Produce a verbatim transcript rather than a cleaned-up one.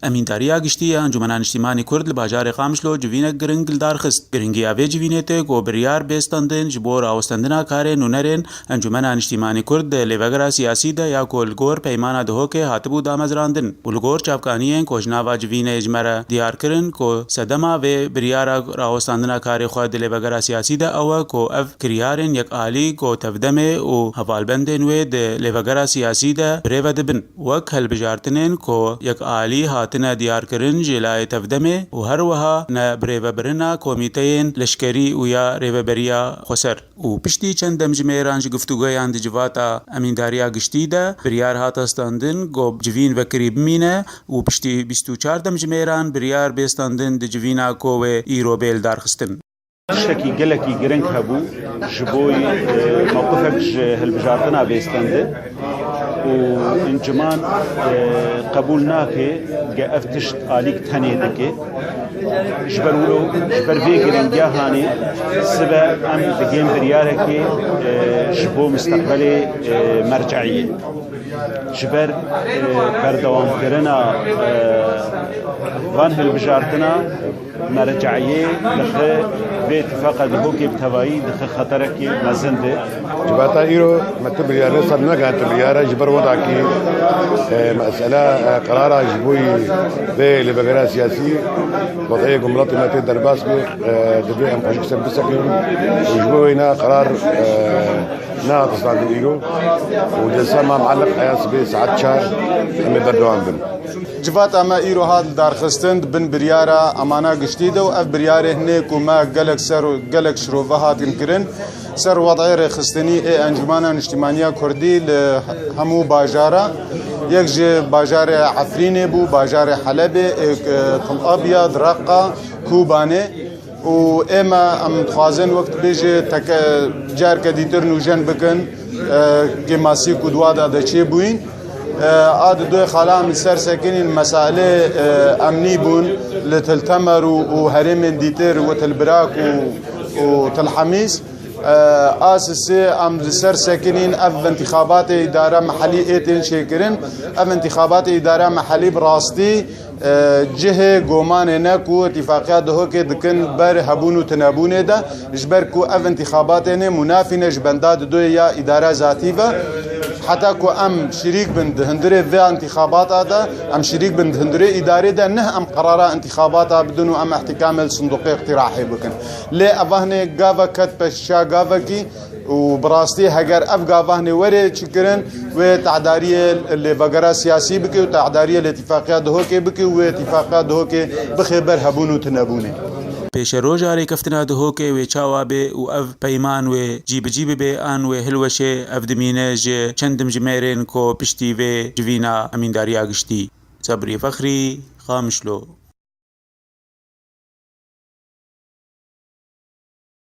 Emîndariya Giştî ya Encûmena Niştîmanî Kurd li bajarê Qamişlo civînek giring li dar xist. Giringiya vê civînê tê ku biryar bê standin ji bo rawestandina karê nûnerên Encûmena Niştîmanî Kurd di lêvegera siyasî de ya ku li gor peymana Duhokê hatibû damezrandin û li gor çavkaniyên ku ji nava civînê ji me re diyar kirin ku sedema vê biryara rawestandina karê xwe di lêvegera siyasî de ew e ku ev kiryarên yekalî ku tevdemê û hevalbendên wê di lêvegera siyasî de birêve dibin. Wek hilbijartinên ku yekalî hatine diyarkirin ji layê tevdemê û her wiha ne birêvebirina komîteyên leşkerî û ya rêveberiya xweser. Û piştî çend demjimêran ji guftûgoyan di civata Emîndariya Giştî de biryar hate standin ku civîn vekirî bimîne û piştî bîst û çar demjimêran biryar bê standin di civîna ku wê îro bê lidarxistin. Tiştekî gelekî giring hebû ji bo, e, mewqifek ji hilbijartina vê stendê û encûman, e, qebûl nake ge ev tişt alîk tenê dike. Ji ber wilo, ji ber vê giringiya hanê sibe em digên biryarekê, e, ji bo misteqbelê, e, merceiyê. Ji ber, e, berdewamkirina, e, van hilbijartina merceiyê dixe vê îtifaqa Duhokê bi tevayî dixe xeterekê mezin de. Civata îro me tu biryar nêsand, negihandin biryara ji ber wedakî, e, mesela, e, qerara ji bo vê lêvegera siyasî, wedayê ku miletê me tê derbas be, e, divê em xwe ji ser bisekinin û ji bo wêna qerar, e, nehate standin îro û dê sema muelleq heya sibê saet çar em ê berdewam bin. Civata me îro hat lidarxistin di bin biryara Emana Giştî de û ev biryarê hinê ku me gelek ser, gelek şirove hatin kirin ser wed'ê rêxistinî ê Encûmena Niştîmaniya Kurdî li hemû bajara, yek ji bajarê Efrînê bû, bajarê Helebê, ê, e, Til Abyad, Reqqa, Kobanê. Û ême em dixwazin wek dibêje teke carke dîtir nûjen bikin, e, kêmasî ku di wa de de çêbûyîn. E, a di doyê xala em li ser sekinîn meselê, e, emnî bûn li Til Temer û, û herêmên dîtir wek Til Birak û, û Til Hemîs. E, a sisê em li ser sekinîn ev intixabatê îdara mehelî ê tên çêkirin. Ev intixabatê îdara mehelî bi rastî e, cihê gomanê ne ku Îtîfaqiya Duhokê dikin ber hebûn û tinebûnê de, ji ber ku ev intixabatê ne mûnafî ne ji benda didoyê ya îdara zatî ve. Heta ku em şirîk bin di hundirê vê intixabata de, em şirîk bin di hundirê îdarê de, neh em qerara intixabata bidin û em ihtikamê li sindoqê îqtirahê bikin. Lê evahnê gavek ket peşa gavekî, û bi rastî heger ev gavanê were çi kirin, wê tehdariyê lêvegera siyasî bike û tehdariyê li Îtîfaqiya Duhokê bike û wê Îtîfaqiya Duhokê bixe ber hebûn û tinebûnê. Pêşeroja rêkeftina Duhokê wê çawa bê û ev peyman wê cîbicî bibe an wê hilweşe, ev dimîne ji çend dimjimêrên ku piştî vê civîna Emîndariya Giştî. Sebrî Fexrî, Qamişlo.